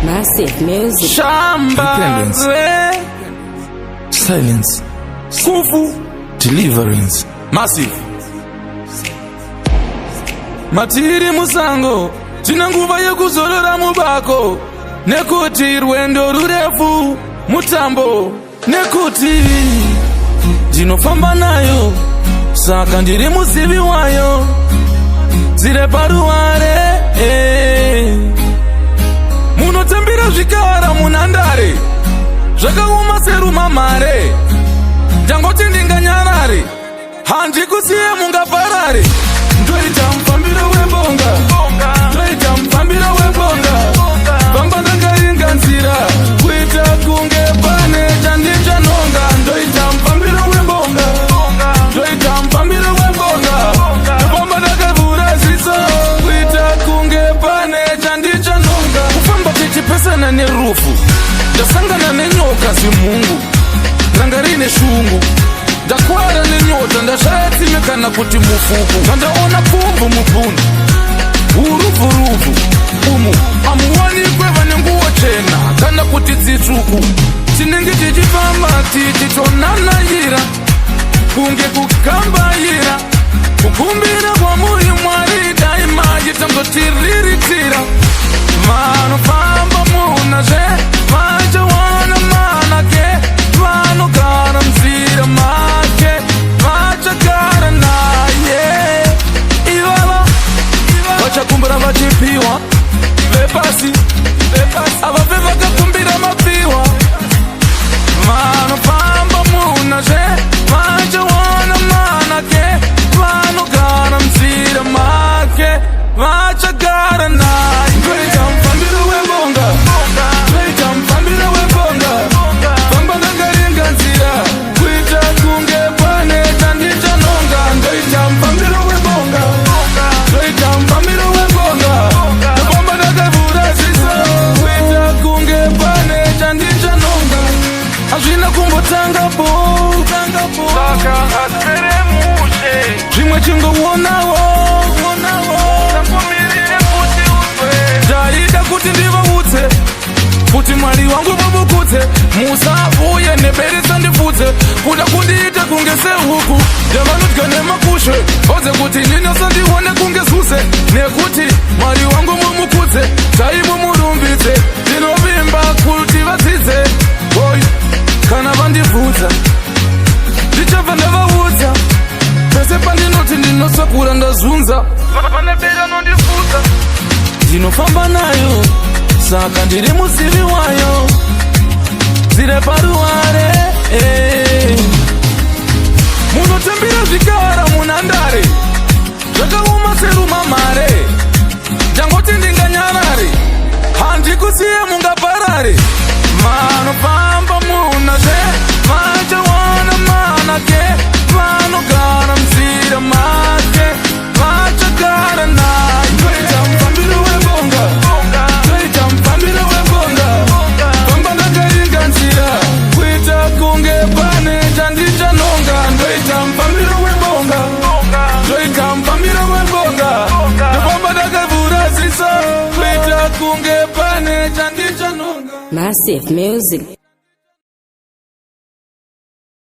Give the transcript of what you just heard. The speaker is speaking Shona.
Massive Music. Repentance. Shambare Silence. Kufu Deliverance. Massive. Matiri musango tine nguva yekuzorora mubako, nekuti rwendo rurefu mutambo, nekuti ndinofamba nayo, saka ndiri muzivi wayo, dzire paruware eh. Munotambira zvikara munhandare, zvakaoma serumamhare. Ndangoti ndinganyarare, handikusiye mungaparare. Ndoita mufambiro webonga, ndoita mufambiro webonga, famba ndakaringa nzira, kuita kunge pane chandichanonga. Ndoita mufambiro webonga, ndoita mufambiro webonga, ndofamba ndakavhura ziso, kuita kunge pane chandichanonga. Kufamba tichipesana nerufu, ndasangana nenyoka, zimhungu ranga rine shungu. Ndakwara nenyota, ndashaya tsime kana kuti mufuku. Zvandaona pfumvu mubvundu urubvurubvu umu, amuwanikwe vane nguo chena kana kuti dzitsvuku. Tinenge tichifamba tichitonanayira kunge kukambayira, kukumbira kwamuri Mwari, dai machitamzotiriritira. Vanofamba munazve vachawana manake, vanogara munzira make vachagara naye. Ivava vachakumbira vachipiwa, vepasi avafe vakakumbira mapiwa. Vanofamba munazve vachawana manake, vanogara munzira make vachagara naye. Ndoita mufambiro webonga, ndoita mufambiro webonga, famba ndakaringa nzira, kuita kunge pane chandichanonga. Ndoita mufambiro webonga, ndoita mufambiro webonga, ndofamba ndakavhura ziso, kuita kunge pane chandichanonga. Hazvina kumbotanga po, Saka hazvipere mushe. Zvimwe chingoonawo. Tangomirire kuti uzwe. Ndaida kuti ndivaudze kuti Mwari wangu mumukudze, musavuye neberesa ndipfudze, kuda kundiita kunge sehuku yavanodya nemakushe. Odze kuti ndinosandione kunge zuze, nekuti Mwari wangu mumukudze, taimumurumbidze. Ndinovimba kuti vadzidze boy, kana vandibvudza ndichabva ndavaudza. Pese pandinoti ndinosakura, ndazunza. Pane bera nondifudza. Ndinofamba nayo, saka ndiri muzivi wayo, dzire paruware eh. Munotambira zvikara munhandare, zvakaoma serumamhare. Ndangoti ndinganyarare, handikusiye mungaparare. Vanofamba munazve vachawana manake, vanogara munzira make vachagara naye. Ndoita mufambiro webonga, ndoita mufambiro webonga, famba ndakaringa nzira, kuita kunge pane chandichanonga. Ndoita mufambiro webonga, ndoita mufambiro webonga, ndofamba ndakavhura ziso, kuita kunge pane chandichanonga. Massive Music.